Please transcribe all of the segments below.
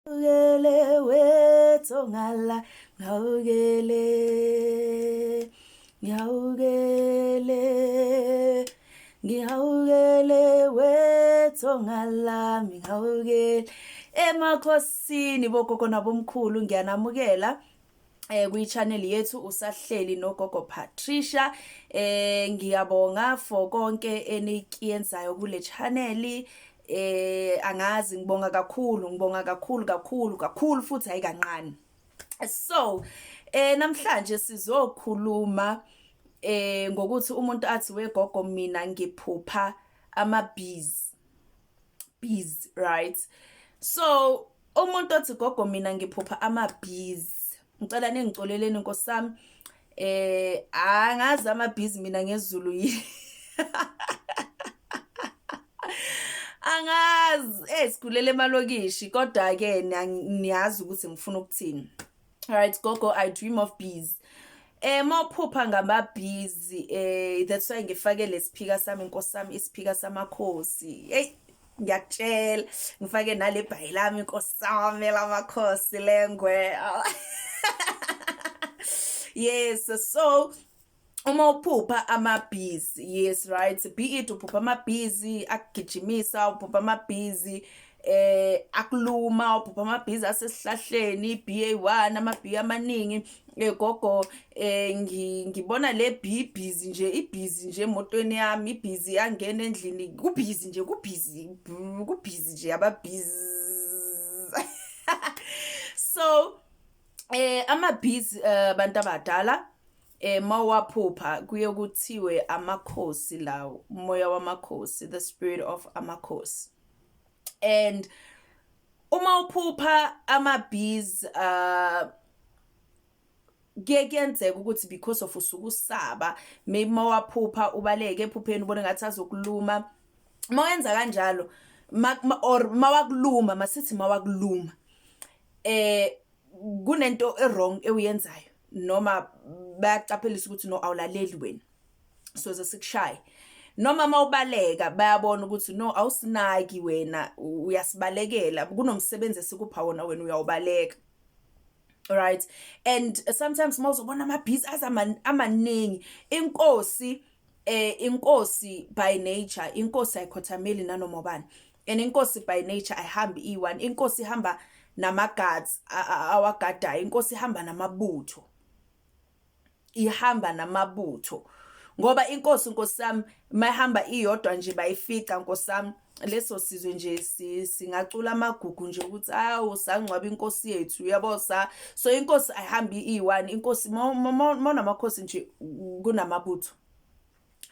Ngihawukele wethongala, ngihawukele, ngihawukele, ngihawukele wethongala, ngihawukele. Emakhosini bogogo nabomkhulu ngiyanamukela kwi-channel yethu usahleli nogogo Patricia. Ngiyabonga for konke enikiyenzayo kule channel. Angazi, ngibonga kakhulu, ngibonga kakhulu kakhulu kakhulu futhi hayi kancane. So namhlanje sizokhuluma ngokuthi umuntu athi, "Wegogo, mina ngiphupha ama bees." Bees, right? So umuntu othi, "Gogo, mina ngiphupha ama bees," ngicela ningicoleleni, nkosami, angazi ama bees mina ngesiZulu yini, angazi. Sikhulele emalokishi, kodwa ke niyazi ukuthi ngifuna ukuthini. Alright, "Gogo, I dream of bees." Mawuphupha ngama bees, that's why ngifake lesiphika sami, nkosami, isiphika samakhosi. Hey, ngiyakutshela, ngifake nale bhayi lami, nkosami, lamakhosi lengwe. Yes, so uma uphupha ama bees, yes, right, be it uphupha ama bees akugijimisa, uphupha ama bees akuluma, uphupha ama bees asesihlahleni, BA1, ama bee amaningi. Gogo, ngibona le bee busy nje, ibusy nje emotweni yami, ibusy yangena endlini, kubusy nje, kubusy, kubusy nje aba bees. So ama bees, abantu abadala, mawaphupha kuye kuthiwe amakhosi lawo, umoya wamakhosi, the spirit of amakhosi. And uma uphupha ama bees, kuye kuyenzeka ukuthi because of usuke usaba, maybe mawaphupha ubaleke ephupheni, ubone ngathi azokuluma. Mawenza kanjalo or mawakuluma, masithi mawakuluma, kunento e-wrong ewuyenzayo, noma bayaqaphelisa ukuthi no, awulaleli wena, soze sikushaye. Noma mawubaleka, bayabona ukuthi no, awusinaki wena, uyasibalekela, kunomsebenzi esikupha wona, wena uyawubaleka, right? And sometimes mawuzobona ama bees amaningi, inkosi by nature, inkosi ayikhothameli nanoma ubani, and inkosi by nature ayihambi i1. Inkosi ihamba nama guards awagadayo, inkosi ihamba namabutho, ihamba namabutho, ngoba inkosi, nkosi yami, mayihamba iyodwa nje bayifica, nkosi yami, leso sizwe nje singacula amagugu nje ukuthi awu, sangcwaba inkosi yethu, uyabo. Sa so inkosi ayihambi iyi-one. Inkosi mawunamakhosi nje, kunamabutho,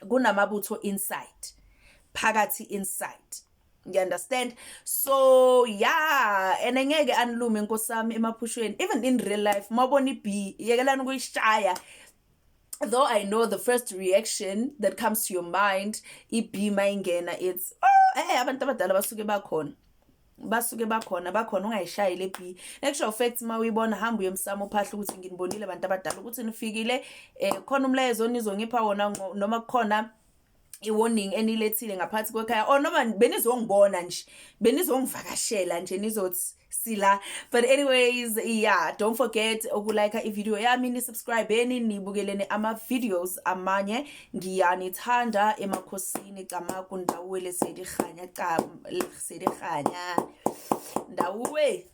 kunamabutho inside, phakathi, inside, you understand? So yeah, and ngeke anilume, nkosami, emaphushweni. Even in real life, mawubona i-bee, yekelani ukuyishaya. Though I know the first reaction that comes to your mind, i-bee mayingena, it's oh, abantu abadala basuke bakhona, basuke bakhona, bakhona, ungayishayi le bee. Actual fact, mawuyibona, hamba uye emsamo, uphahla ukuthi nginibonile, abantu abadala, ukuthi nifikile, khona umlayezo onizongipha wona, noma kukhona i-warning enilethile ngaphansi kwekhaya, or noma benizongibona nje, benizongivakashela nje, nizothi sila. But anyways, yeah, don't forget ukulike ivideo yami, ni-subscribe, nibukeleni ama-videos amanye. Ngiyanithanda emakhosini. Camagu, ndawuwe, lesedi kganya, ndawuwe.